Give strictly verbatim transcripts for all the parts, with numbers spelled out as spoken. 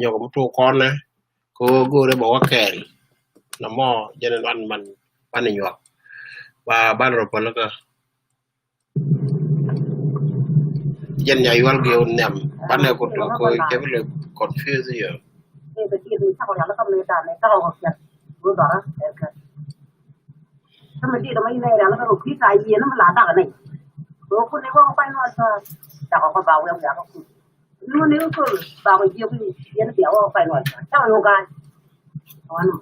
nyɔk mi tuuk kɔn nɛ. Ko go̱o̱rɛ bɛ wä kɛɛl. Na mɔ jɛn in wan man ban in nyuak. Ba ban rɔ päl kä. Jɛn nya yual gɛ wä nhiam. Ban nɛ ko tuuk ko jɛ bi lɛ confuse yɛ. Kä mi dit ma yinɛ rial kä rɔ kui̱ ka yieen mi la dak nɛy. Kɛ wä kun ni wä kɔ kuany nuɔl tɔ̱ dak kɔ ba wɛm ya kä kun. Ni wä ni wä kol ba kɔ jiɛ kun yieen bia wä kɔ kuany nuɔl tɔ̱ cak ni wä ga̱a̱c. Wan mɔ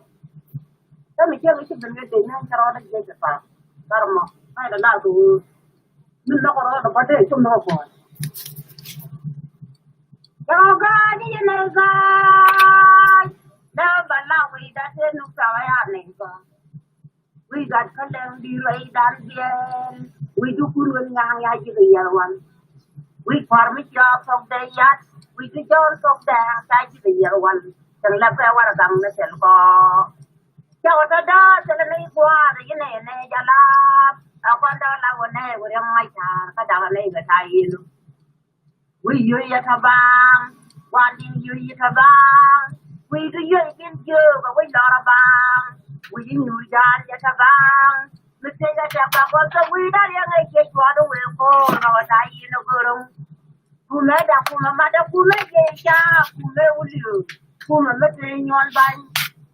kä mi jiɛ mi ci ben wä dee ni cɛ rɔɔdä jiɛ jɛ pa̱a̱m. Bar mɔ kuany dɛ lar kɛ wä. Min lɔk rɔɔdä bä dee cum ni wä kɔn. Cɛ rɔ ga̱a̱c yɛ nɛy ga̱a̱c. Dee wä ba la wi̱i̱ dat tëë nuk cak ya nɛy ga̱a̱c. Wi̱i̱ gat kä lɛŋ di ruɛy dan biɛl. Wi̱i̱ dukun wun nyaŋ ya ji̱ kɛ yɛr wan. Wi̱i̱ kua̱r mi cɔɔk thok dee yat. Wi̱i̱ ti jɔɔr thok dee ca ji̱ kɛ yɛr wan. Cäŋ lɛp kɛ warɛ gaŋ ni thil kɔ. Cɛ wä tɔ dɔɔr thil ni gua̱a̱r yi nɛ nɛ jɛ lap. A kɔn dɔɔr lap wä nɛ wä riɛm mac ta̱a̱r kä dak nɛ bɛ ta̱a̱ yil. Wi̱i̱ yio̱c yɛ tɔ baaŋ, wandiŋ yio̱c yɛ tɔ baaŋ. Wi̱i̱ du yio̱c ji̱n jiök a wi̱c lɔr a baaŋ. Wi̱i̱ ji̱ nyuur ja̱a̱n yɛ tɔ baaŋ. Mi thiec a tɛk ba kuɔth kä wi̱i̱ da̱r yɛ ŋäc ciɛ cuɔt a wëë ko̱o̱r a wä da̱c yi̱n a go̱ro̱ŋ. Kumɛ da̱k kumɛ mat a kumɛ jiɛc ca kumɛ wulio. Kumɛ mi thiec nyuɔn ba̱ny.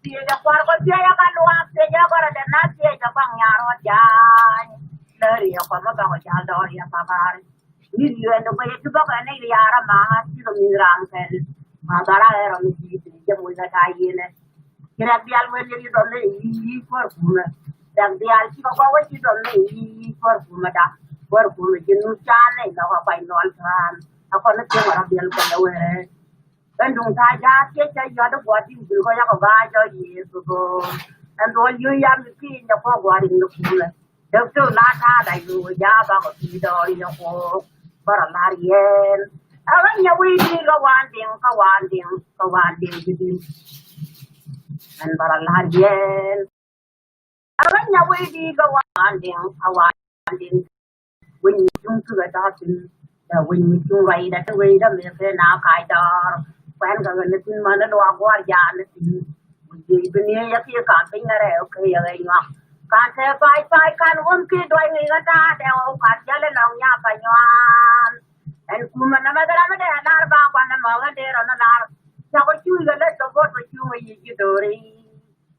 Thiec a kuar kɔ thiec a ka luaak thiec a gɔrɛ dɛ na thiec a kɔaŋ nyaar wä ja̱a̱ny. Lä riɛk kɔ mi bakɔ ja̱l dɔɔr yɛ kakari. Yi̱ yuɛn dee guɛc ti bäkɛ ni riaar ama ti kɛ mi̱th ram kɛn. Ma bara ɛ rɔ mi ti ti jɛ muc kɛ ta̱a̱ yiënɛ. Ci rɛk diaal wee liɛk yi dhɔm ni yi yi kuäär kumɛ. Rɛk diaal ci kɛ gɔw wee ci dhɔm ni yi yi kuäär kumɛ da. Kuäär kumɛ ji̱ nu caan ni lɔk a kuany nɔɔl ta̱a̱n. A kɔn ni thieŋ a rɔ biɛl kɔn a wee rɛɛ. Ɛn duŋ ta̱a̱ ja̱a̱k kiɛ cä yɔt i̱ gua̱di̱n ji̱ kɔ yakɔ ga̱a̱c ɔ Yecu go̱o̱r. Ɛn duɔl yio̱ yam i̱ pi̱i̱n jɛ kɔ gua̱di̱n ni kumɛ. Däk tök la ta̱a̱ la yio̱ ja̱a̱k bakɔ pi̱i̱ dɔɔr yɛ kɔ. Bärɔ la̱r yɛn. Ɛ ɣän nyɛ wi̱i̱ di̱i̱t kɛ wandiŋ kɛ wandiŋ kɛ wandiŋ ji̱ di̱i̱t. Ɛn bärɔ la̱r yɛn. Ɛ ɣän nyɛ wi̱i̱ di̱i̱t kɛ wandiŋ kɛ wandiŋ. Wec mi cuŋ tukɛ tɔ̱ thi̱n. Ɛ wec mi cuŋ ruacdä te wecdä mëë kɛ na kac dɔɔr. Kuɛn kɛ ɣän ni thi̱n mäni luaak gua̱a̱r jaanä thi̱n. Wec jiec bi niee yɛ kiɛ ka̱n piny ŋärɛ kɛ yɛ ɣɛ nyuak. Ka̱n te pac pac ka̱n wun kiɛ duac ŋi̱i̱kɛ ta̱a̱dɛ ɣɔw ka̱n jälɛ nɔŋ nyaak kɛ nyuaan. Ɛn kumɛ nɛmɛ thil ram mi dee lar ba kuan nɛmɛ ɣän dee rɔ ni lar. Cakɔ cuc kɛ lät kɛ bo̱t kɛ cuŋ ɛ yic ji̱ do̱ri.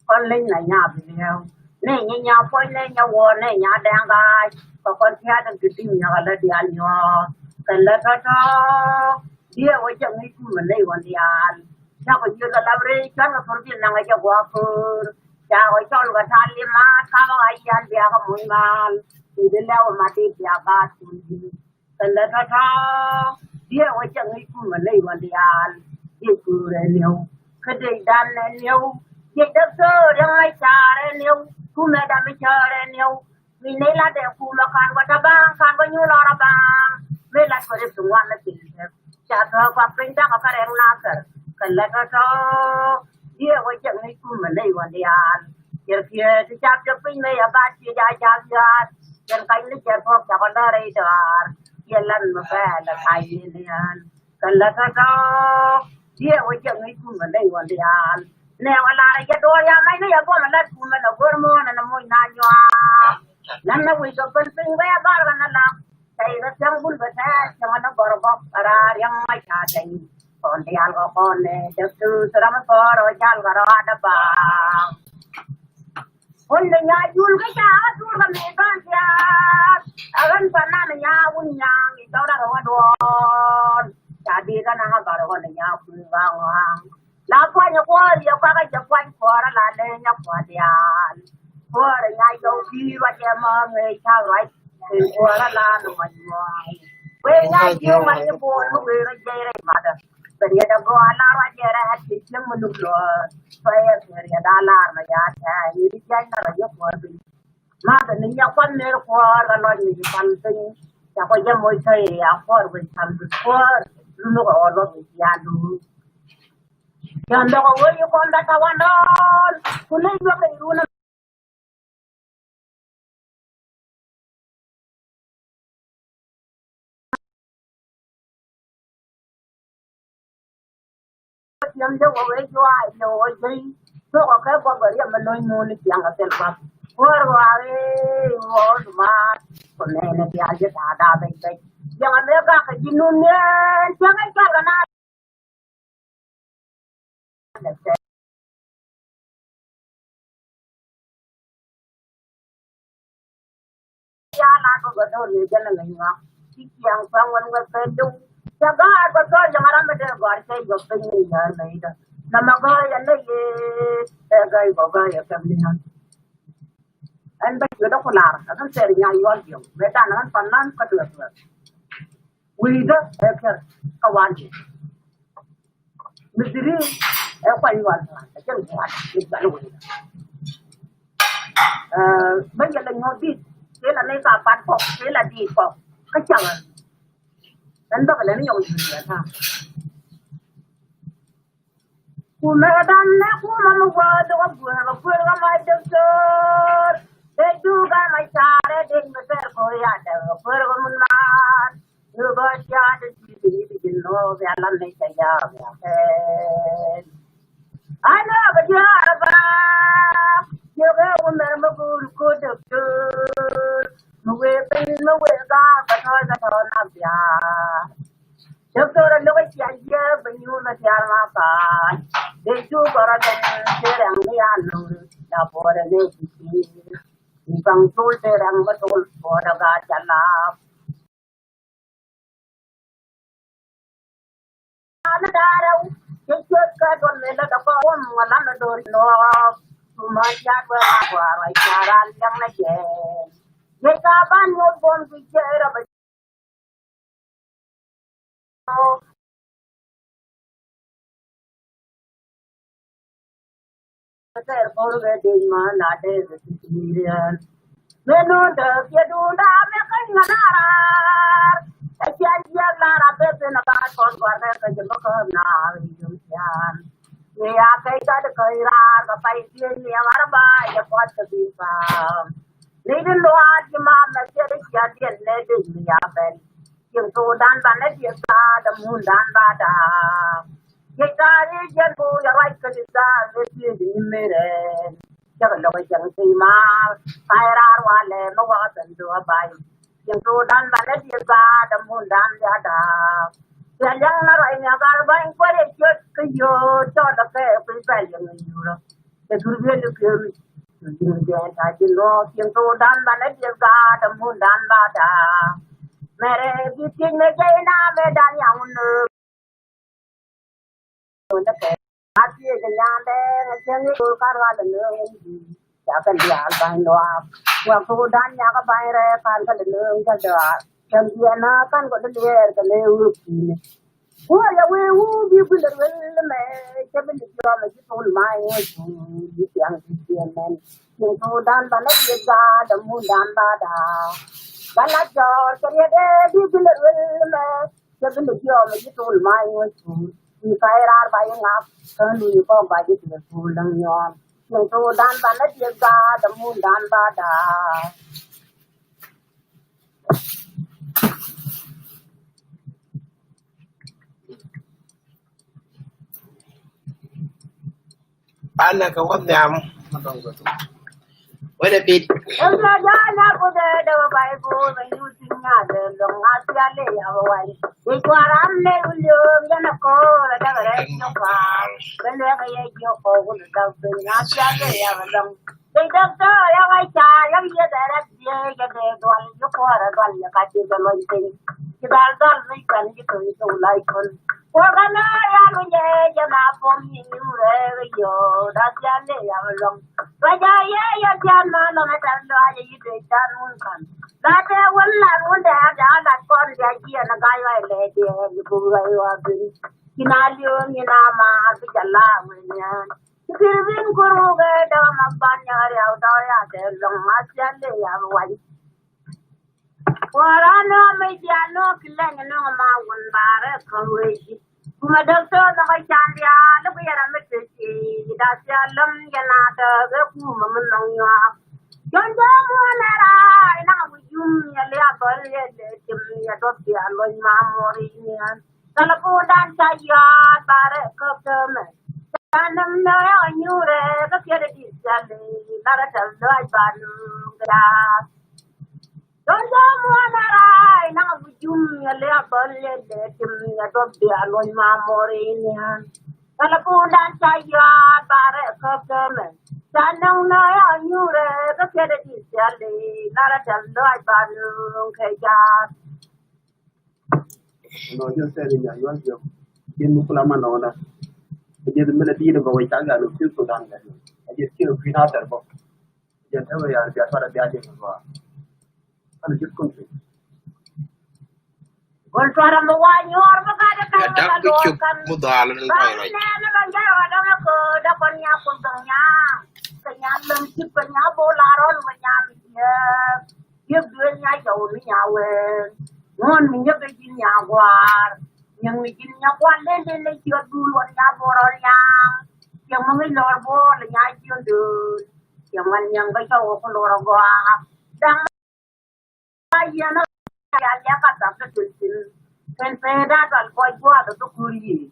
Kɔn leny na nyaap liɛw. Nɛ nyɛ nyaap puɔ̱ny nɛ nyɛ wuɔ̱ɔ̱r nɛ nyaap dɛŋ ga̱a̱c. Kɛ kɔn tia̱a̱t in ti di̱ŋ nyɔk ala diaal nyuɔ̱ɔ̱r. Kɛn lɛ tɔ̱tɔ̱. Diɛɛk wä jɛ ŋi̱i̱c kumɛ nɛy ɣɔn diaal. Cakɔ yiëk kɛ lap rɛy cua̱n kɛ pär bi naŋ kɛ jɛ gua̱a̱k köör. Cakɔ cɔl kɛ ta̱a̱ limaat kapä ɣa̱c yan bia kɛ muc maal. Ti di lɛw ɛ mat di bia baat kun di̱i̱t. Kɛ lɛ tɔ̱tɔ̱. Diɛɛk wä cɛ ŋi̱i̱c kumɛ nɛy ɣɔn diaal. Diɛɛk köör ɛ niɛw. Kä dec dan ɛ niɛw. Diɛc däk thöör yäŋ ɛ caar ɛ niɛw. Kumɛ dam mi cäär ɛ niɛw. Ŋi̱i̱c nɛy lat ɛ kumɛ ka̱n kɔ ta̱ba̱a̱ŋ ka̱n kɔ nyuur lɔr a baaŋ. Mëë lat kɔ rip ti ŋuan ɛ piny tɛk. Ca thuɔ̱k kɔak piny da̱ŋ kä rɛk Nathɛr. Kɛ lät tɔ̱tɔ̱. Diɛɛk wä cɛ ŋi̱i̱c kumɛ nɛy ɣɔn diaal. Cɛ kiɛ ti ca piɔk piny mëë yɛ gat ciɛ ca ja̱l ya̱a̱t. Cɛn kac ni cɛ thuɔ̱k cakɔ lär rɛy dɔaar. Cɛ lat mi bɛɛl ɛ kac ni liɛɛn. Kɛ lät tɔ̱tɔ̱. Diɛɛk wä cɛ ŋi̱i̱c kumɛ nɛy ɣɔn diaal. Nɛ wä lar ɛ jɛ duɔɔr ya mac ni yɛ buɔmɛ lat kumɛ nɛ go̱r muɔ̱ɔ̱n ɛn ɛ moc na nyuaar. Lan na wi̱c kɛ pän piny wee bar kɛ na lak. Tɛy kɛ thiaŋ bul bɛ tɛɛr thiaŋ ni gɔr gɔk kɛ raar yɛŋ mac ca tɛny. Kɔn diaal kɛ kɔn nɛ däk tuuth ram thɔɔr ɔ jal kɛ rɔɔdɛ baaŋ. Wun ni nya jul kä ca kä tuur kɛ mi bän thiaar. Ɛ ɣän panan nya wun nyaŋ i̱ cɔk rak ɛ wä duɔɔn. Ca di̱i̱t kä naŋ ɛ bar ɛ wä ni nya kui̱ ɣaŋ ɣaŋ. La puɔ̱ny kuɔɔr yɛ kuakä jɛ puɔ̱ny kuɔɔr ala leny a kuɔɔr diaal. Kuɔɔr nya yɔw bi̱i̱ ruac ɛ mɔ ŋee ca ruac. Kɛ kuɔɔr ala ni mɔc mɔc. Wee nya ji̱ mɔc ni buɔl mi wee rɔ jɛy rɛy madä. Bɛ riet a gɔaa la ruac ɛ rɛy a ti cieŋ mi luk luɔɔr. Pɛyɛ kɛ riet a lar mɛ ya tɛ̈ɛ̈ ni di jiac na rɔ yɛ kuɔɔr bi. Mathɛ ni nya kuath ner kuäär kɛ lɔc mi ci pal piny. Cakɔ jɛ moc tɔy a kuäär wec pal bi kuäär. Lunukɛ ɣɔl wä bi ciaŋ duun. Cɛ ndɔk a wec yi kɔn bɛ tawandɔɔl. Ku ni yuɔk kɛ run a Yɛm de wä wee juac ni wä juey. Thok ɔ kɛ guɔ bɛ riɛm mi lo̱ny mun ni ciaŋ kɛ thil gua̱th. Kuäär ɣɔaa ëë ɣɔɔ dumaat. Kɔ nɛɛni diaal ji̱ da̱a̱ da̱a̱ bɛc bɛc. Yɛŋ a mëë gak kɛ ji̱ nun ni ɛn cäŋ ɛ cɔl kɛ na. Ya la ko ga dor ni jana nga nyuak. Ki kiang sang wan nga pelu. Ya ga ko to ya mara me de gor ke yo pe ni ya me da. Na ma ga ya ne ye. E ga ko ga ya kam ni han. An ba yo da kular. An ser nya yo yo. Me da nan pan nan ka tu tu. Wi̱i̱dä ɛ kɛ kä wandiɛn. Mi di̱t ɛ kuany wan wan ɛ jɛn gua̱a̱th mi gua̱a̱th wi̱i̱dä. Ɛ, ben yɛ lɛ nyuɔ̱th di̱t. Tëë la ni ka pat kɔk, tëë la di̱i̱t kɔk. Kä cak ɛ. Ɛn bäkɛ lɛ ni nyɔk di̱i̱t ɛ ta̱a̱. Kumɛ dan nɛ kumɛ mi wä dɔgɔ guer kɛ guer kɛ ma dɔktor. Dee duga ma carɛ dee mi tɛr ko ya dɛ kɛ guer kɛ mun maar. Dugɔ cia dee ti ti ti ti no bia la mi cɛ ya bia kɛ. Ano kɛ diaar ba. Yogɛ wun mɛr mi guur ko dɔktor. Mi wee piny mi wee gaar kɛ tɔɔc kɛ tɔɔc na bia. Dɔktor a lo̱k a cia jiɛk bɛ nyuur bɛ tiaar ma pa̱a̱c. Dee cu gɔrɔ dee tëë rɛŋ mi ya lo̱r. Ya buɔrɛ ni ti ti. I̱ baŋ tol tëë rɛŋ mi tol buɔrɛ gaa ca laap. Ni da̱a̱ rɛw cɛ ciöt kɛ duɔl mi lät a kɔn wä mi ŋuɛ lan a do̱r in luɔɔk. Cu ma cia duɛ ma gua̱a̱r wa cia ran liɛŋ na jɛ. Yɛ ca ban nyuɔth buɔm ki jɛ rɔ bɛ Kɛ tɛɛr ko̱r kɛ dec ma na dee kɛ ti ti riɛn. Mɛ nuun dee kiɛ duun daa mɛ keny ŋa na raar. Ɛ cia jiɛk na ra bɛ ben a ba kɔn gua̱r kɛ kɛ jɛ mɛ kɛ na riɛn. Ni ya kɛ gat kɛ raar kɛ pay diec ni ya ŋar ba yɛ kuat kɛ bi paam. Ni di luaar ji̱ ma mɛ kiɛ di cia diɛn nɛ dec ni ya bɛn. Cieŋ Sudan banɛ dieth ba dɛ mun dan ba daa. Yec taari jɛn ku yɛ ruac kä di daa bɛ dieth ni merɛ. Cɛ kɛ lɔk cɛŋ piny maar. Pay raar walɛ mɛ wak bɛn duɔ bay. Cieŋ Sudan banɛ dieth ba dɛ mun dan ba daa. Cɛ liɛŋ na ruac ni agar bany kuɛl yɛ ciöt kä yio̱o̱ cɔl dɛ kɛ kui̱ bɛl yɛ ŋi̱i̱c yurä. Kɛ dur biɛl kɛ wi̱c. Kɛ dur biɛl ta̱a̱ ji̱ luɔ̱ɔ̱k. Cieŋ Sudan banɛ dieth ba dɛ mun dan ba daa. Mɛrɛ bi tiec mɛ jɛ ina mɛ dan yaŋ wun nöök. A tiec kɛ nyandɛ mɛ cieŋ i̱ kar wa lɛ nöök wun di̱i̱t. Ca kɛ diaal ba̱ny luaak. Wa Sudan nyakä ba̱ny rɛɛ kan kɛ lɛ nöök kɛ diaal. Cɛn diɛn a kan kɛ di liɛɛr kɛ lɛ wuruk ti̱i̱ni. Kuäär yɛ wee wuu bi guilɛ ruel mɛ cɛ bi ni diɔmɛ ji̱ thol ma ŋuɔ̱c thol ji̱ thiaŋ ji̱ thiaŋ mɛn. Cieŋ Sudan banɛ dieth ba dɛ mun dan ba daa. Ba la jɔɔr kɛ riet ɛ bi guilɛ ruel mɛ cɛ bi ni diɔmɛ ji̱ thol ma ŋuɔ̱c thol. I̱ pay raar ba yi ŋa̱p kä luny kɔk ba ji̱ dieth thol da̱ŋ nyɔɔn. Cieŋ Sudan banɛ dieth ba dɛ mun dan ba daa. Banɛ kɛ wä nhiam. Wä dɛ bit. Ɛn ma ja̱a̱ na ku dee dee wä bay ku bɛ nyuuth ti nyaat dee lɔŋ a thial dee ya wä wany. I̱ cuaram ne wä liööm jɛn a ko̱o̱r a däk rɛy nyɔk paal. Bɛ luɛk a yɛ jiɔk kɔɔk wä dee däk piny a thial dee ya wä lɔŋ. Dee dɔktɔr yɛ wä ca yɛ yɛ dee rɛk diee yɛ dee dual yɛ kuɔrɛ dual yɛ ka ci bɛ luɔny piny. Ci dal dal mi kɛn ci kɛn ci wulay kɔn. Kuɔrɛ na ya mi nyɛ jɛ na pom ni nyurɛ yɔ da thial dee ya wä lɔŋ. Bɛ jɛ yɛ yɛ thial ma lɔŋ ɛ tɛn luac yɛ yi dee can wun kɔn. La tɛ wun lan wun dee a gat kɔn dee a jiɛn a ga̱y wä ilɛ dee ni buk wä iwä bin. Ci na liööŋ ni na maar bi jɛ la wun yɛn. Ci kir bin kur wukɛ dee ma ban nyɛ riaw dɔɔ ya tɛ lɔŋ a thial dee ya wä wany. Kuɔra nɔ mi jial nɔ ki lɛny nɔ ma wun barɛ kä wee ji̱. Kumɛ dɔktɔr nɔ kɛ can diaal iku yɛn a mi te ci da cia läm jɛ na tɛ bɛ kumɛ mi nɔŋ nyuak. Jɔn jɔm wun ɛ raar inaŋ wi jum yɛ liak bäl yɛ lɛ tim yɛ dɔth diaal lɔny ma muɔr i̱ nian. Tɛlɛ puundan ca yaat barɛ kä kɛmɛ. Ca nɛm nɛ ɛ nyuurɛ kä piɛt ɛ di̱t ca lɛ. Barɛ tɛl lɔc ba nuŋ kɛ yaat. Dɔ̱ŋ jɔ̱ɔ̱ muɔ̱ɔ̱n a raay naŋ a wi̱c jum yɛ lɛ a bäl yɛ lɛ tim yɛ duɔp bia luɔ̱ny ma mɔr in yɛn. Tɛlɛ puundan ca yaat barɛ kä kɛmɛ. Ca nɛm nɛ ɛ nyuurɛ kä piɛt ɛ di̱t ca lɛ. Barɛ tɛl lɔc ba nuŋ kɛ yaat. Nɔ jɛn sɛn in nya yuɔl jɛ. Jɛn mi kula ma nɔɔna. Jɛn mi la diit bä wä cak gan South Sudan gan. Jɛn kiɛ kui̱ na tɛr bä. Jɛn te wä yar bia tɔrɛ bia jɛn bä. Kan jɛn kun piny. Gol tɔrɛ mi wa nyuɔr bä ka de kan. Ya dak bi cuk mu dhal ni kɔy rɔy. Nɛ ni lɔ jɛr wa dɔŋ ko da kɔn nya kun dɔŋ nya. Kɛ nya lɛm cip kɛ nya bo la rɔn kɛ nya mi jiɛ. Yek duel nya jɔw mi nya wee. Ŋuɔn mi nyek kɛ ji̱n nya gua̱a̱r. Nyiŋ mi ji̱n nya gua̱a̱r lel lel lɛ ciöt duul wän nya buɔrɔl nya. Cieŋ mi ŋi̱c lɔr buɔl nya jiön dööl. Cieŋ wän nyiŋ kɛ cɔw wä ku lor agɔaa. Da̱ŋ ma yɛn a ya liak a dhak kä tuny thi̱n. Kɛn pee da̱a̱ dɔl buɔc gua̱a̱th a bi kuur yiëë.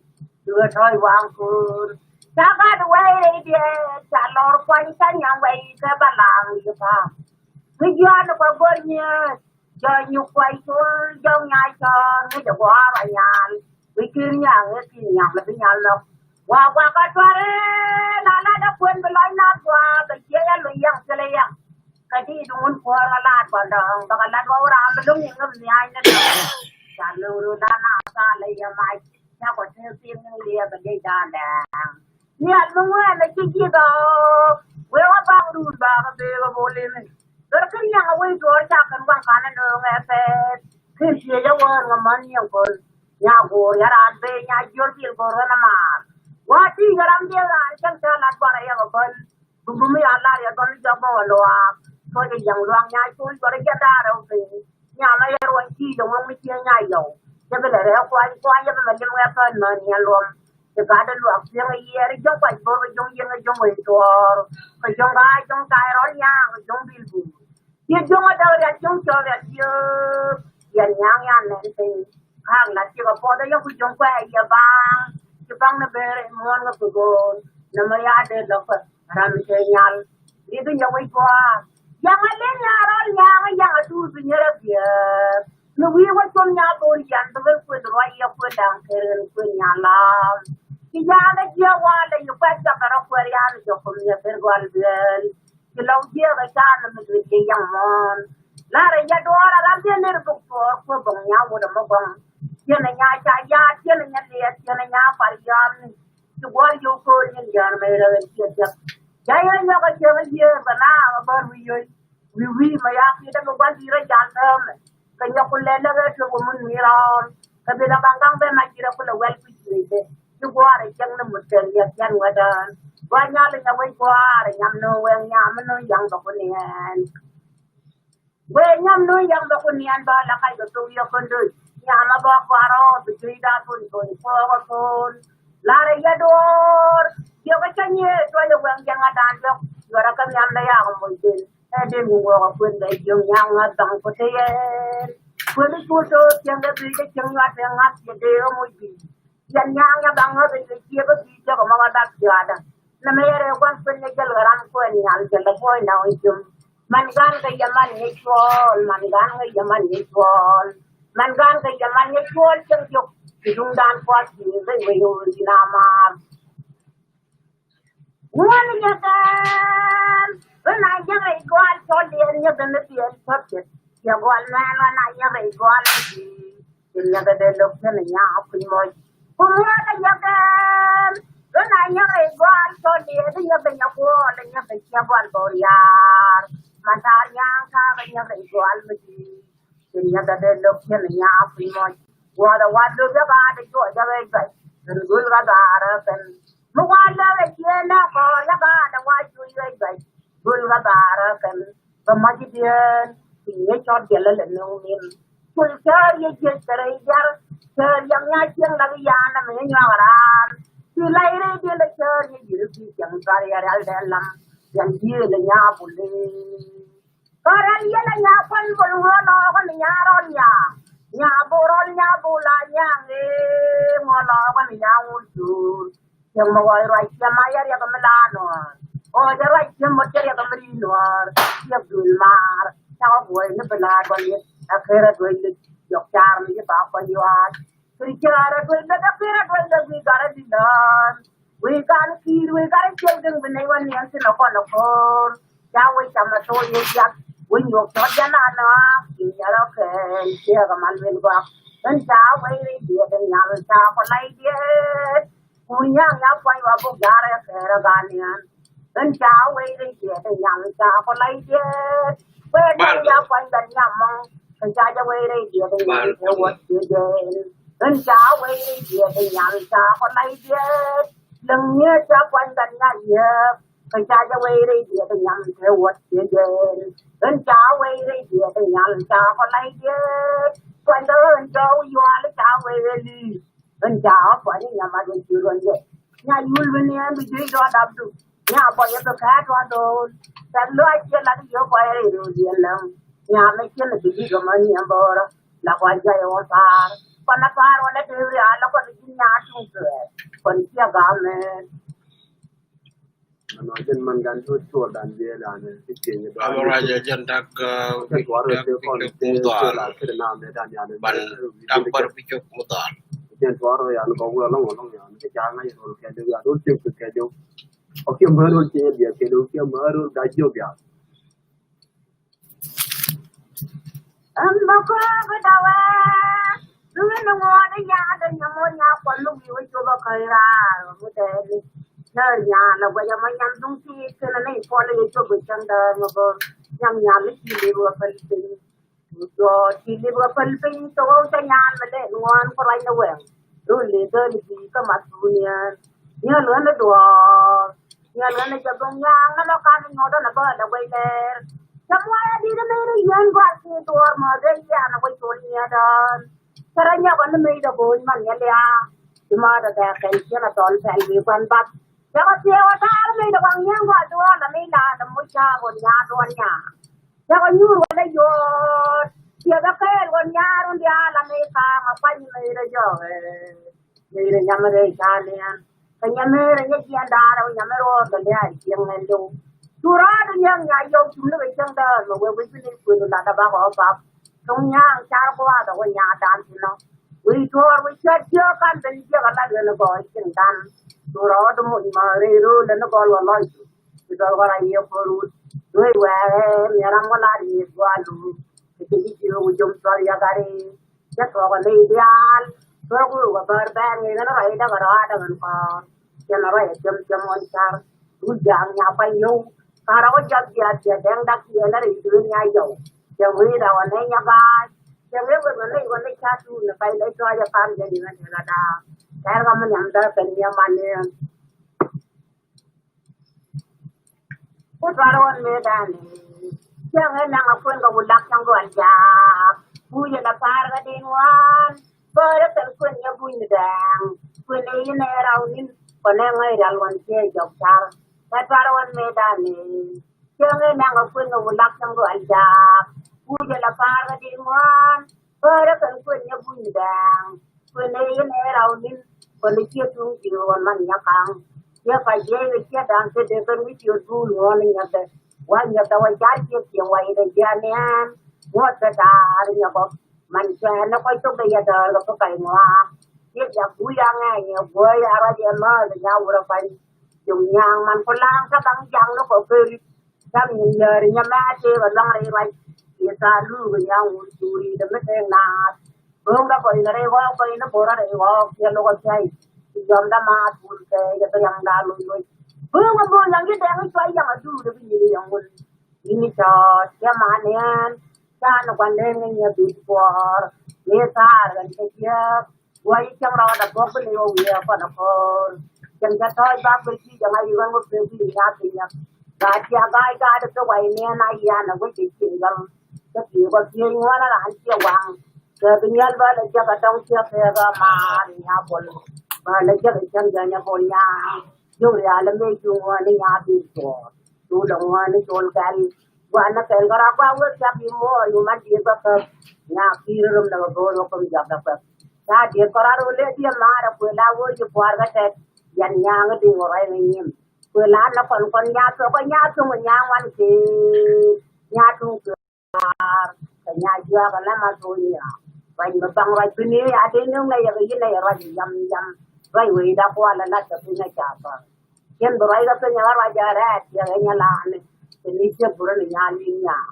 Duɛ tɔ̱ɔ̱c waŋ ko̱o̱r. Ca gat wɛy rɛy diɛ ca lɔr kuany ca nyaŋ wɛy kɛ balaŋ yi pa̱a̱m. Mi jiɔn kɔ go̱r nyiee jɔ nyuk kuay col jɔŋ nya cɔɔr mi jɛ guɔ̱ɔ̱r a nyal. Mi kir nyaŋ ɛ kin nyaŋ mi bi nyal nɔk. Wa wa ka tuare na la da kuen bi lɔc na gua bɛ cie ya lu yang sele yang. Ka di du ngun kuɔr a laat kɔn dɔŋ bɛ ka lat wa wura bi lung yang mi ay ne dɔŋ. Ca lu ru da na sa le ya mai. Ca kɔ te sin ni le ya bɛ de da dɛŋ. Ni a lu wɛ na ci ji dɔ. Wɛ wa ba ru ba ka be ba bo le ni. Ber kin yang a wei duɔr ca kan wa kan ne dɔŋ ɛ pɛ. Kin cie ya wɛ ŋa man yang kɔn. Nya go̱o̱r ya raan ben nya jiöl bil go̱o̱r ɣän amaar. Wa ti ya ram diɛ raan cäŋ cä lat bɔrɛ ya bä bän. Bumbu mi ya lar ya gɔl jɔk bä wä luaak. Tuɔcɛ yaŋ luaak nya cul jɔrɛ jɛ da̱a̱r rɛw piny. Nya mɛ ya ruɔ̱ny ti jɛ ŋuɔ̱ŋ mi cië nya yɔw. Jɛ bi lɛ rɛɛ kuany kuany jɛ bi mɛ lim ɣɛ pän män nya luɔm. Jɛ gat dee luaak cieŋ a yiɛɛr jɔk kuac bo̱r kɛ jɔŋ yieŋ kɛ jɔŋ wec tuɔɔr. Kɛ jɔŋ gaa jɔŋ tay rɔl nya kɛ jɔŋ bil bum. Yɛ juɔ̱ŋ a däk rial juɔ̱ŋ cɔl rial jiök. Yɛn nyaŋ yan nɛn piny. Ka̱a̱k la tiek a puɔth a yɔ̱k ku juɔ̱ŋ kuɛ yɛ baŋ. Ci baŋ ni ben rɛy muɔ̱ɔ̱n kä kugo̱o̱n. Ni mɛ ya dee lɔ̱k kä ram cɛ nyal. Rieth in yɛ wec gua̱a̱r. Yaŋ a liŋ ya rɔl nyaŋ a yaŋ a tuut bi nyɛr a biɛɛr. Ni wi̱i̱ wä cuɔ̱m nya go̱o̱r yan bi ɣän kueth ruac yɛ kueth da̱ŋ kɛr ɣän kueth nya lam. Ci ya̱a̱n a jiɛ wal a yi kuɛth cakɛ rɔ kuɛr yan jɔk kum yɛ kɛr gɔal biɛɛl. Ci lɔw jiɛɛk ɛ ca ni mi duël jiɛ yaŋ muɔ̱ɔ̱n. La̱rä yɛ duɔɔr a ram diɛ ner buk tuɔɔr kuɛ bäŋ nya wut ɛmɔ bäŋ. Ciɛn ɛ nya ca yaat ciɛn ɛ nya liɛɛt ciɛn ɛ nya pal yɔamni. Ci guɔ̱ɔ̱r yio̱w ko̱o̱r nyin jään mɛ rɛw ɛn ciɛ thiäk. Ca yɛ nyɔk ɛ ciɛŋ ɛ yiëër bɛ naaŋ ɛ bär wi̱i̱ yoc. Wi̱i̱ wi̱i̱ mɛ yak ki̱t ɛmɛ gua̱n di̱i̱t rɔ jal täämɛ. Kɛ nyɔk ku lɛl lɛ ɣee tuɔk wä mun mi rɔɔl. Kɛ bi lɛ gaŋ gaŋ ben mac ji̱ rɛ ku lɛ wɛl ku ji̱ rɛ. Ci gua̱a̱r ɛ cäŋ ni mut kɛn yɛ pian wä dään. Gua̱a̱r nyal inyɛ wec gua̱a̱r inyam ni wɛŋ nyam ni yaŋ bɛ ku niɛn. Wee nyam ni yaŋ bɛ ku niɛn bä la kac kɛ thok yɛ kundä. Nyam a bä kuarɔ bi juey da thon thon kuɔɔk a thon. Lar inyɛ duɔɔr yɛ kɛ cä nyɛ tuɔl iwɛŋ jɛ ŋa̱t dan jɔk. Yuɔrɛ kɛ nhiam lɛ yak muc den ɛ den wi wɔɔk a kuën bɛ jiöŋ nyaŋ ŋa̱t dhaŋ ku te yɛn. Kuën i̱ cu to̱o̱k cieŋ dee bi jɛ cieŋ nyuat te ŋa̱t yɛ dee ɣä muc bi. Yɛn nyaŋ yɛ baŋ ɣä ben kɛ ciek kä bi̱i̱ jɔk ɛmɔ kä dap jiaadä. Nɛmɛ yɛ rɛɛ gua̱n piny ni jäl kɛ ram kuɛn nyal jɛ lɛ puɔ̱ny da̱ŋ ji̱m. Man gan kɛ yɛ man yɛ cuɔɔl, man gan kɛ yɛ man yɛ cuɔɔl. Man gan kɛ yɛ man yɛ cuɔɔl cieŋ jiök. Ci duŋdan pua̱th ji̱ ben wec ɣöö ji̱n a maar. Ŋuɔ̱n yɛ kɛɛm ɣän a yɛ rɛy gɔal cɔl yɛn yɛ ben ni biɛl cɔl yɛn. Yɛ gɔal mɛn ɣän a yɛ rɛy gɔal ji̱. Yɛ nyɛkɛ dee lo̱k thi̱n ɛ nyaak kui̱ mɔc. Kum ŋuɔ̱t ɛ nyɛkɛ. Ɣän a nyɛkɛ i̱ gɔaa cɔl diɛ bi nyɛkɛ nyɛ guɔɔl ɛ nyɛkɛ ciɛ gɔal bä riaar. Man taar nyaak taak ɛ nyɛkɛ i̱ gɔal mi di̱i̱t. Yɛ nyɛkɛ dee lo̱k thi̱n ɛ nyaak kui̱ mɔc. Guɔ̱ɔ̱th ɛ wat lo̱k yɛ gaat ɛ juɔc ɛ ɣɛc bɛc. Kɛn gul ɣä baarä kɛn. Mi wa lɛk ɛ ciëën nɛ kɔɔr yɛ gaat ɛ wa cuc ɣɛc bɛc. Gul ɣä baarä kɛn bɛ mac i̱ dieen. Ci ŋi̱eec cɔl diɛl lɛ lɛ nöŋ min. Cul cäär yɛ jiec kɛ rɛy diar. Cäär yɛ ŋiac cieŋ lak i̱ yaan ɛmɛ yɛ nyuak raan. Ci lay rɛy diɛl ɛ cäär yɛ ji̱ ri bi cieŋ thar yɛ rial dee lam. Yɛn dieel ɛ nyaa bul i̱ kɔrɛl yɛn a nyaa kuan bol ŋuɔn ɔɔk ni nyaa rɔl nyaa. Nya borol nya bula nya nge ŋɔlɔ wan nya wul jur. Tiɛm mɔ ɣɔy ruac tiɛm a yɛ riɛk mi la nuɔr. Ɣɔy jɛ ruac tiɛm mɔ cɛ riɛk mi ri nuɔr. Tiɛk dul mar. Ca ɣɔ buɔy ni bi la duɔl yɛ. A ker a duɔy ni jɔk car mi ci ba kɔ yuac. Kiri cɛ a rɛ duɔy ni dɛ ker a duɔy ni bi gar a di lɔn. Wei gar kiir wei gar ciek diŋ bi nɛy wä niɛn thin ɔ kɔn ɔ ko̱r. Ca wei cam a thok yɛ jiak wei nyuɔk cɔt jɛ na nɔak. Inyɛ rɔ kɛɛl ciek a mal wel gɔak. Ɣän ca wei ri jiɛt in nyal ca kɔ lay jiɛt. Kun nyaŋ ya kuany wa buk ja̱a̱r ɛ kɛɛr ɛ ganian. Ɣän ca wei ri jiɛt in nyal ca kɔ lay jiɛt. Wei nyaŋ ya kuany bɛn nyam mɔŋ. Ɣän ca jɛ wei ri jiɛt in nyal kɛ wä jiɛt. Ɣän ca wei ri jiɛt in nyal ca kɔ lay jiɛt. Läŋ nyiet ca kuany bɛn nya yiëëk. Kä ca jɛ wei rɛy diɛt ɛ nyam te wuɔt ciɛ jɛɛn. Ɣän ca wei rɛy diɛt ɛ nyam ca kɔ lay diɛt. Kuany dɔ ɣän ca wei yual ca wei rɛy li̱i̱. Ɣän ca wä puany nyam a dee ci ruɔn jɛ. Nya yul bi niɛn bi juey dɔɔn dap du. Nya bɔ yɛ bi kɛɛ tuɔn dool. Tɛk luaac ciɛ lat yio̱k kɔc rɛy rɛy diɛn läŋ. Nya mɛ ciɛ ni bi ji̱ gɔmä niɛn bɔɔrä. La kɔc juay wä pa̱a̱r. Kɔn a pa̱a̱r wä lɛ dee riaal lä kɔn ji̱ nya tuŋ tuɛɛr. Kɔn ciɛ gam mɛɛr. Ano jɛn man gan to chuɔl dan biɛ dan ti tiɛ ni dan. Amara jɛ jɛn dak. Jɛn tuar wɛ te kɔn te chuɔl a kiri na mɛ dan yan. Ban tam bar bi chok mutar. Jɛn tuar wɛ yan kɔ wɛ lɔŋ lɔŋ yan ti janga yan rol kɛ de yan rol tiɛ kɛ de. Okiɛ mɛ rol tiɛ biɛ kɛ de okiɛ mɛ rol da jiɔ biɛ. Ɛn bä kööbä dawɛ. Duŋni ŋuɔ̱t i̱ nyaat i̱ nyɛ moc nyaat kuɔl mi wi̱i̱ wä cop ɛ käc raar mi tɛɛni. Nä nyaal ɛ guɛc ɛmɔ nyam duŋ tiit kɛn ɛ nɛy puɔl i̱ yɛ cop i̱ cäŋ däär mi bä nyam nyaal i̱ ci lip ɣä päl piny. Jɔɔc ci lip ɣä päl piny thok ɣä cä nyaal mi lɛɛt ŋuɔ̱ɔ̱n ku ruacni wɛŋ. Run lëë dhäl i̱ bi̱i̱ kä math duuniɛn. Nhial ɣän i̱ duɔ̱ɔ̱r. Nhial ɣän i̱ jɛ dhuŋ nyaal ŋä lɔ kan i̱ nyuɔ̱th ɣän ɛ bä ɣän ɛ guɛc lɛɛr. Cä muɔc ɛ di̱t i̱ mëë ni yien gua̱a̱th kiɛ duɔ̱ɔ̱r mɔ̱th ëë yian ɛ guɛc col nyiɛɛt ɣän. Cä rɔ nyɔk ɣän i̱ mëë dɛ go̱o̱ny man yɛ lia̱a̱. Ci mɔ̱ɔ̱th ɛ bɛɛk kɛn ciɛn ɛ thɔl pɛl bi̱i̱ kuan bath. Cä kɔ thiëëk ɣä ta̱a̱r mëë dɛ waŋ nyiɛn gua̱a̱th duɔ̱ɔ̱r la mëë la̱a̱t ɛ muc ca̱a̱k ɣöö nyaal duɔ̱ɔ̱r nyaal. Cakɔ nyuur wä lɛ yɔɔt. Ciɛ bä kɛɛl wä nyaar wä diaal a mëë ka̱a̱ŋ a kuany mëë rɛ jɔɔk ɛ. Mëë rɛ nyam rɛ ca niɛn. Kɛ nyam mëë rɛ nyɛ jiɛn daal a wä nyam rɛ ruɔɔr kɛ lia̱a̱ jiɛn ŋɛn do̱w. Cu raar di nyɛŋ nya yɔw cum ni kɛ cieŋ däär mɛ wee wi̱c bi ni kuël lat a bakɔ pap. Cuŋ nyaaŋ car gua̱a̱th a wä nyaa dan ti nɔ. Wi̱i̱ tuɔɔr wi̱i̱ ciöt ciök kan ben jiɛk a lat ɣän a gɔɔy cieŋ dan. Cu rɔɔd muc mɛ rɛy ro̱o̱l lɛ ni gɔl wä lɔc. Ci dɔl kɔ ra yiëë ko̱r wut. Duey wɛɛkɛ miɛ ram kɔ lar yiëë gua̱a̱lu. Kɛ ci ji̱ ji̱ wä jom cɔl yakari. Cä tuɔɔk ɛ ley diaal. Tuɔɔk wä wä bär bɛɛŋ i̱ ɣän rɔy däk ɛ rɔɔdä ɣän kɔɔr. Cɛn rɔy ɛ cäm cäm ɣän car. Wut ja̱a̱ŋ nya kuany yio̱w. Ka rɔ wä jɔt jiath jiath dɛŋ dak ciɛ lä rɛy duëën nya yio̱w. Cɛ wee da wä nɛy nya ga̱a̱c. Cɛ wee wä nɛy wä nɛy ca tuun ni pay lɛy tɔɔc ɛ pam jɛ ni ɣän tɛk ɛ da̱a̱. Kɛɛr kä mi nhiam däk kɛn nhiam man ni ɣän. Ku tuar ɣän mëë dani. Cäŋ ëë naŋ a kuën kɛ wulak cäŋ gɔl jaak. Kuc ɛ la pa̱a̱r kɛ din wan. Bäärä kɛn kuën yɛ buny ni dɛɛŋ. Kuën ëë yɛn ëë raw ni̱n. Kɔn ëë ŋäc rial wan ciɛ jɔk car. Kɛ tuar ɣän mëë dani. Cäŋ ëë naŋ a kuën kɛ wulak cäŋ gɔl jaak. Kuc ɛ la pa̱a̱r kɛ din wan. Bäärä kɛn kuën yɛ buny ni dɛɛŋ. Kuën ëë yɛn ëë raw ni̱n. Kuën ëë ciɛ tuŋ ji̱ ɣän man nyɛ kaŋ. Yɛ ka jiɛc kɛ ciɛ da̱ŋ kɛ dee kɛn wi̱c yɛ duul ŋuɔ̱n nyɛ kɛ. Wa nyɛ kɛ wa jar ciɛ ciɛ wa yɛ dee jiɛ niɛn. Ŋuɔ̱t kɛ ta̱a̱r nyɛ kɔ. Man cɛ ni kɔc cok kɛ yɛ däär kɛ pä kay ŋua̱a̱. Ciɛ jak wi̱c a ŋɛɛ nyɛ guäi a ruac yɛ määth nya wurɛ pa̱ny. Cum nyaŋ man ku la̱a̱ŋ kä kaŋ jaŋ ni kɔ keri. Cam nyin yääri nyɛ mɛ a tëëk ɛ luaŋ rɛy ruac. Yɛ tha̱a̱ŋ luuk ɛ nyaŋ wur cuuri dɛ mi tëëk naath. Bööŋdä kɔc ni rɛy ɣɔɔk kɔc ni bo̱rä rɛy ɣɔɔk ciɛ lo̱k ɛ thia̱y. Ci jɔmdä maath wul kɛɛc ɛ bi riaŋda loc loc. Bööŋ ɛ bööŋ yaŋ ci dɛŋ i̱ cuay yaŋ ɛ duut ɛ bi nyin i̱ yɔŋ wul. Yini cɔɔt cɛ man yɛn. Can gua̱n dee ŋi̱ny ɛ bi puɔɔr. Ni thaar ɣän cɛ jiääk. Wai cäŋ rɔɔdɛ bok bi liw wiee kɔn ko̱o̱r. Cäŋ cä tɔɔc bak bi ci jɛ ŋa̱c i̱ ɣän wä pek wi̱i̱ nyath i̱ nyäk. Gaat cia ga̱a̱c gaat i̱ kɛ wai niɛn a yian ɛ wec i̱ cieŋ gäm. Kä ti̱i̱ kɔ thiec ŋuɔ̱n a raan ciɛ waŋ. Kɛ bi nyɛl bä lɛ jek a dɔŋ ciɛ kɛ kɛ maar i̱ nya bol. Bä lɛ jek i̱ cäŋ jɛ nyɛ bol nyaŋ. Jiök rial i̱ mëë cu ŋuɔ̱n i̱ nya bil cuɔɔr. Cu lɛ ŋuɔ̱n i̱ col kɛl. Kuanɛ kɛn kɛ rɔ kua wek cap i̱ muɔɔr i̱ mat diet bä käp. Nyaa ki̱i̱r rom nɛ kɛ go̱o̱r wä kä mi jɔak dɛ kuɛk. Ca diet kɔrɔ ro lɛ diɛ maarɛ kuël a wee ji̱ kua̱r kä tɛt. Yɛn nyaŋ i̱ di̱ŋ wä ruac mi nyim. Kuël a nɛ kɔn kɔn nyaa thok kɛ nyaa thuŋ nyaa ŋuan kee. Nyaa tuŋ kee. Kɛ nyaa jiɔak ɛ lɛ ma thok nyaa. Ruac mi baŋ ruac bi ni a dee nöŋ nɛ yɛ kɛ yi̱n nɛ yɛ ruac yam yam. Ruac wee da kual ɛ lat kɛ piny ɛ ca thɔr. Cien bi ruac kɛ piny ɛ kä ruac ɛ rɛɛt yɛ kɛ nyɛ laani. Kɛ ni ciek bi rɔ ni nyaa li̱i̱ŋ nyaa.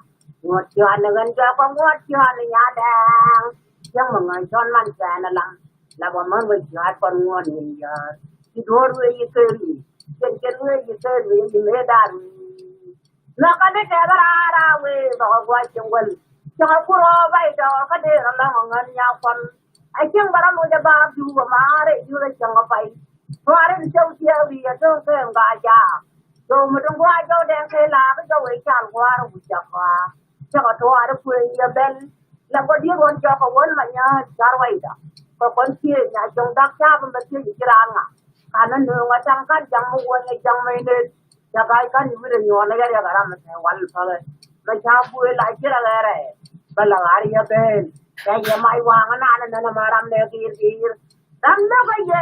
Ŋuɔ̱t ciɔ̱ɔ̱n ni ɣän jɔak kɛ ŋuɔ̱t ciɔ̱ɔ̱n ni nyaa dɛɛŋ. Cieŋ mi ŋäc cɔn man cɛɛn ɛ lam. La bä män wec jua̱a̱t kɔn ŋuɔ̱n yen yäär. Ci duɔ̱ɔ̱r wee yi thëël wi̱i̱. Cien cien wee yi thëël wi̱i̱ yi mëë daal wi̱i̱. Nhɔkä ni tɛth raar a wee bä kɛ gua̱c cieŋ wäl. Cieŋ a kur ɣɔɔ bac dɔɔr kä dee rɔ lɔ̱ŋ ɛ ŋän nyaa kɔn. A cieŋ bä rɔ loc a baak juuk ɛ ma̱a̱r ɛ yuth a cieŋ ɛ pay. Tuaar in cieŋ thiɛɛk wi̱i̱ a töŋ kɛɛm gaa jaak. Jɔw mi duŋ gua̱a̱c jɔw dɛŋ kee laak jɔw wee cal gua̱a̱r wi̱c a kɔaa. Cieŋ a tuaar ɛ kuëëny yɛ bɛl. Lɛ kɔ diet ɣɔn cɔk kɛ wäl ma nyääc car wayda. Kɛ kɔn ciëëc nya cɔŋ dak caap in bɛ ciëëc i̱ ci raan ŋa. Kanɛ nööŋ a caŋ kan jaŋ mi wuɔ̱ny a jaŋ mi nët. Ca ga̱a̱c kan i̱ wi̱cdɛ nyuɔɔn a yɛ riɛk a ram mi tɛɛ wal päkɛ. Mɛ ca kuëë la ci rɛ ɣɛrɛ. Bä la ɣaar yɛ ben. Cɛ yɛ mac waŋä naan ɛ nɛn ɛ ma ram nɛ giir giir. Ram nɛ kɛ yɛ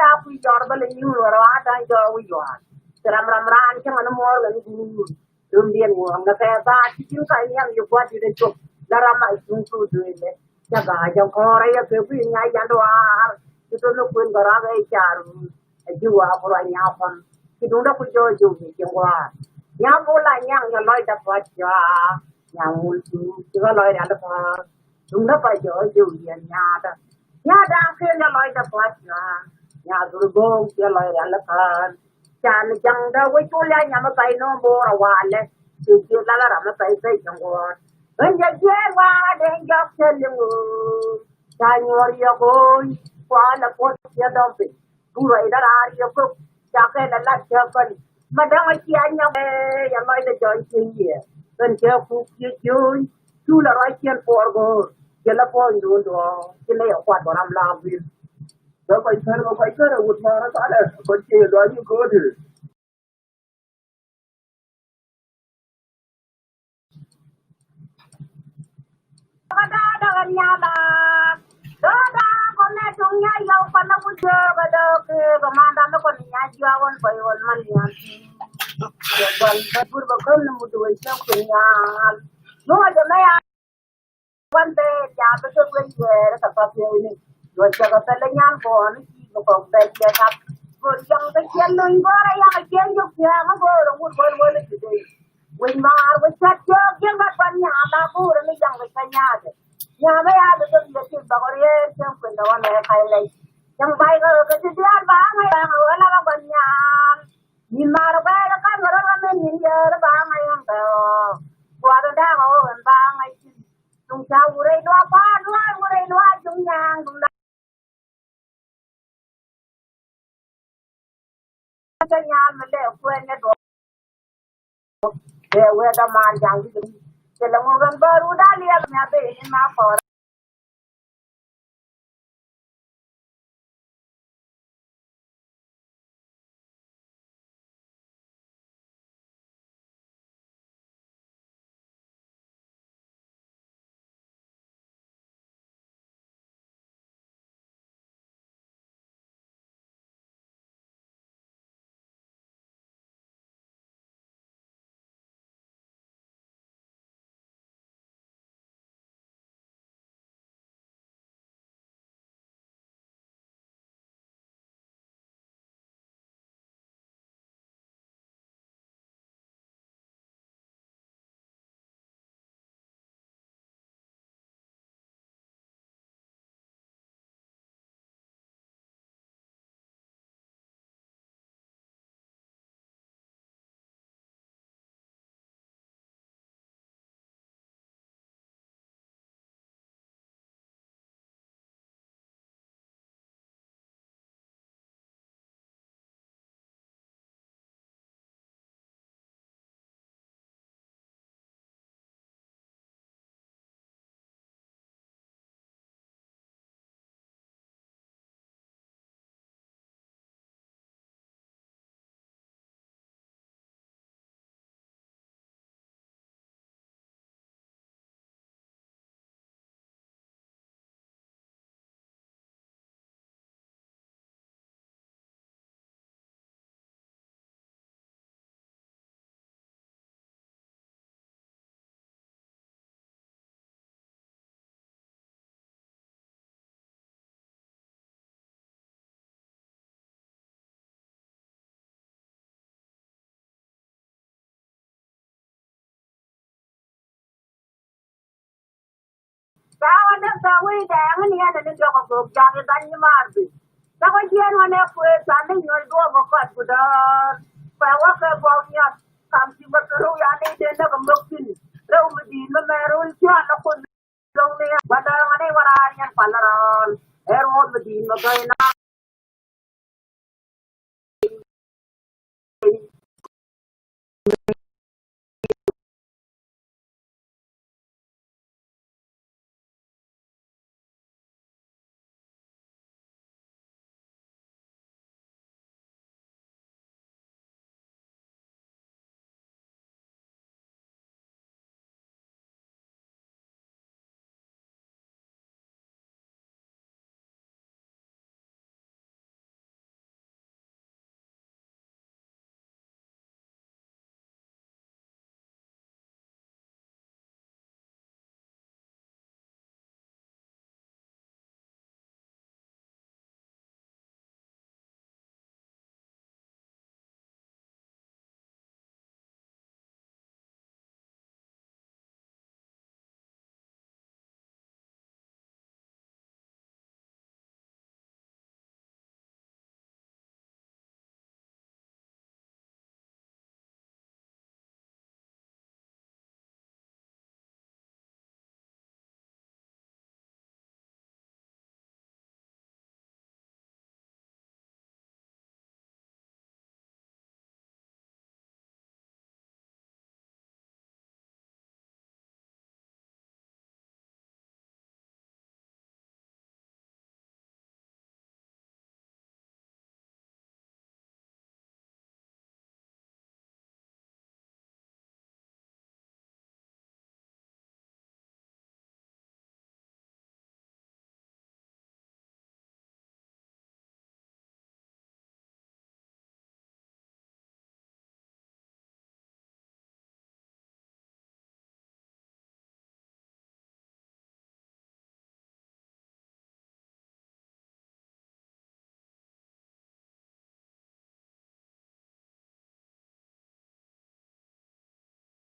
a kui̱ jɔr bä lɛ nyuur wä rɔ a da̱ny jɔr wi̱c yuaar. Ci ram ram raan cäŋ ɛ ni muɔɔr kɛ ni guur. Duundiɛn ŋuɔ̱ɔ̱ŋ ni kɛ thaar ci ji̱n ka nhiam yi gua̱t dit a cop. La ram a cuŋ tuut duëël lɛ. Ca ga̱a̱c a kɔɔr a yɛ kɛ kui̱ nya yan duaar. Ci thon ni kuën kɛ ram ɛ car. A ji̱ wa̱a̱ ku ruac nya kɔn. Ci duundä ku jɔɔc jɔw ni cieŋ gua̱a̱r. Nya bol a nyaŋ nyɛ lɔcdä pua̱t cɔaa. Nya ŋul cu ci kä lɔcdä li pa̱a̱r. Duŋdä pa jɔɔc jɔw yɛn nyaatdä. Nya da̱a̱ŋ ken nyɛ lɔcdä pua̱t cɔaa. Nya dhur go̱o̱ŋ ci lɔcdä li pa̱a̱r. Can jaŋdä wec thul ya nyam i̱ pay nööŋ bo̱o̱r a walɛ. Cuk ji̱ lal a ram i̱ pay pay cäŋ guɔ̱ɔ̱r. Ɣän jɛ jiɛɛn wa̱a̱ den jɔk cä liŋ ɣöö ca nyuɔ̱ɔ̱r yɛ go̱o̱ny. Kualɛ puɔ̱t cɛ dɔm piny. Buk ruacdä raar yɛ kök. Ca kɛn ɛ lat cä päl. Ma däŋ a cia nyɔk ɛ yɛ lɔcdɛ jɔny cieŋ yɛ. Ɣän cɛ kuk ciɛ jiööny. Cu lɛ ruac ciɛn puɔr go̱o̱r. Cɛ lɛ puɔ̱nyduun duɔ̱ɔ̱r. Ci lɛ yɛ kuat bä ram la guil. Bä kɔc kär bä kɔc kär ɛ wut ma̱a̱r ɛ thalɛ kɔc cie luac ni ko̱o̱di. Kɛ da̱a̱ däkɛ nyala. Dööda kɔn nɛ tuŋ nya yɔw kɔn nɛ wut jö kɛ döök kɛ kɛ ma̱a̱ndan ni kɔn nya jiɔak ɣɔn pay ɣɔn man lian. Kɛ gɔl bä gur bä käm ni mut wec cä kui̱ nyaal. Nuɔɔcɛ mɛ ya. Wan bɛ jaam bi thok wec yɛɛr kɛ path yɛɛni. Luɔc cɛ kɛ pɛl ɛ nyan kɔɔn i̱ ci̱i̱ bi kɔk bɛ jiɛ kap. Go̱o̱r yɔŋ kɛ ciɛn luny go̱o̱r ɛ yak ɛ ciɛn jɔk ciaŋ go̱o̱r ɛ wut go̱o̱r wä lɛ ci dee. Wec maar wec cuat cɔɔk jiɛk lat kuan nyaam la go̱o̱r ɛ mi jaŋ kɛ cɛ nyaakɛ. Nyaam ɛ yaa bi thok yɛ tik bak ɔ riɛɛr cɛŋ kuendɛ wan ɛ kac lɛc. Cɛŋ bay kɛ kɛ ti diaal ba ŋa̱c ba ŋa̱c wä la kɛ kuan nyaam. Nyin maar bɛɛr kan wä rɔ min nyin yɛɛr ba ŋa̱c ɛn bɛ ɣɔɔ. Kuath in da̱a̱k ɣɔɔ in ba ŋa̱c thi̱n. Duŋ ca wurɛ luaak pa̱a̱r luaak wurɛ luaak duŋ nyaaŋ duŋ la. Cä nyal mi lɛ kuɛn ni duɔ̱k. Bɛ wee dɔ maar jaŋ wi̱c mi. Cɛ lɛ ŋuɔ̱k ɛn bä run da̱a̱ liɛl mi a ben in ma kɔɔr. Ca wä däk tha̱a̱ŋ wi̱i̱ dɛɛŋ ni ɛn ni diɔk ɛ gök ja̱a̱ŋ i̱ dhany nyimaar bi. Cä wä jiɛɛn wä nɛ kuëë tha̱a̱ŋ ni nyuɔ̱c duɔ̱ɔ̱p ɛ kɔt ku däär. Kuɛ wä kɛ buɔk nyɔt kam ci wä kɛ rɛw ya ni den näk ɛ mök thi̱n. Rɛw mi di̱i̱t mi mɛɛr wun ciɔl ɛ kun. Dɔŋ ni wä däär wä ni wä raar yɛn pal rɔɔl. Ɛ ruɔ̱ɔ̱t mi di̱i̱t mi gɔy na.